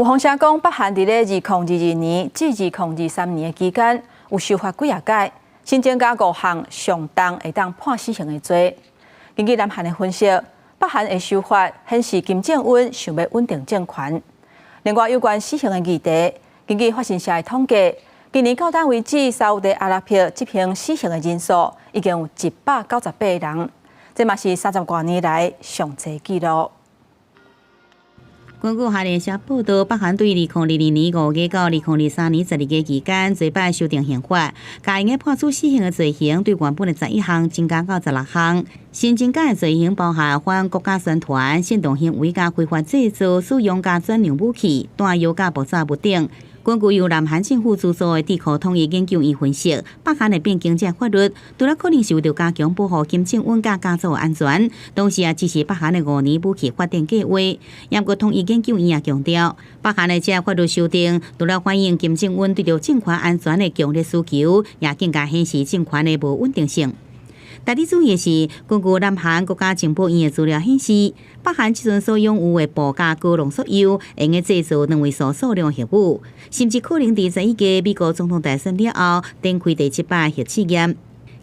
有風聲講，北韓佇咧2022年至2023年的期間，有修法幾仔擺，新增加五項上重會當判死刑的罪。根據南韓的分析，北韓的修法顯示金正恩想欲穩定政權。另外，有關死刑的議題，根據法新社的統計，今年到今為止，沙烏地阿拉伯執行死刑的人數已經有198人，這嘛是30外年來上濟紀錄。根據韓聯社報道，北韓對2022年5月到2023年12月期間，濟擺修訂刑法，共會判處死刑的罪行對原本的11項增加到16項。新增加的罪行包含反國家宣傳、煽動行為佮非法製造、使用佮轉讓武器、彈藥佮爆炸物等。根據由南韓政府資助的智庫統一研究院分析，北韓會變更這法律，除了可能是為著加強保護金正恩佮家族安全，同時也支持北韓的5年武器發展計劃。毋過統一研究院也強調，北韓的這法律修訂，除了反映金正恩對著政權安全的強烈需求，也更加顯示政權的無穩定性。值得注意的是，根據南韓國家情報院的資料顯示，北韓這陣所擁有的鈽佮高濃縮鈾，會用製造兩位數數量核武，甚至可能佇11月美國總統大選了後，展開第七擺核試驗。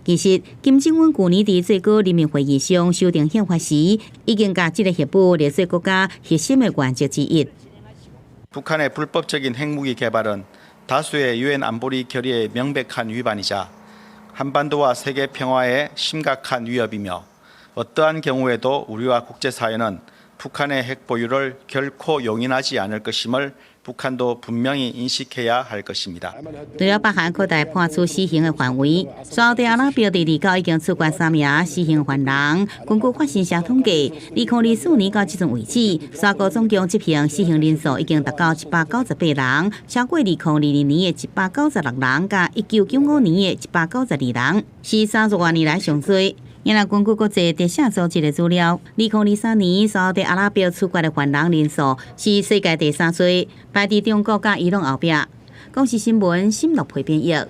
其實，金正恩舊年佇最高人民會議上修訂憲法時，已經共這個核武列做國家核心的原則之一。 북한의 불법적인 핵무기 개발은 다수의 유엔 안보리 결의의 명백한 위반이자 한반도와 세계 평화에 심각한 위협이며 어떠한 경우에도 우리와 국제사회는 북한의 핵 보유를 결코 용인하지 않을 것임을 북한도 분명히 인식해야 할 것입니다. 除了北韓擴大判處死刑的範圍，沙烏地阿拉伯佇二九已經處決三名死刑犯人。根據法新社統計，2024年到這陣為止，沙國總共執行死刑人數已經達到198人，超過2022年的196人，佮1995年的192人，是30外年來上濟。若根據國際特赦組織的資料，2023年沙烏地阿拉伯處決的犯人人數是世界第三濟，排佇中國佮伊朗後壁。公視新聞，新樂培編譯。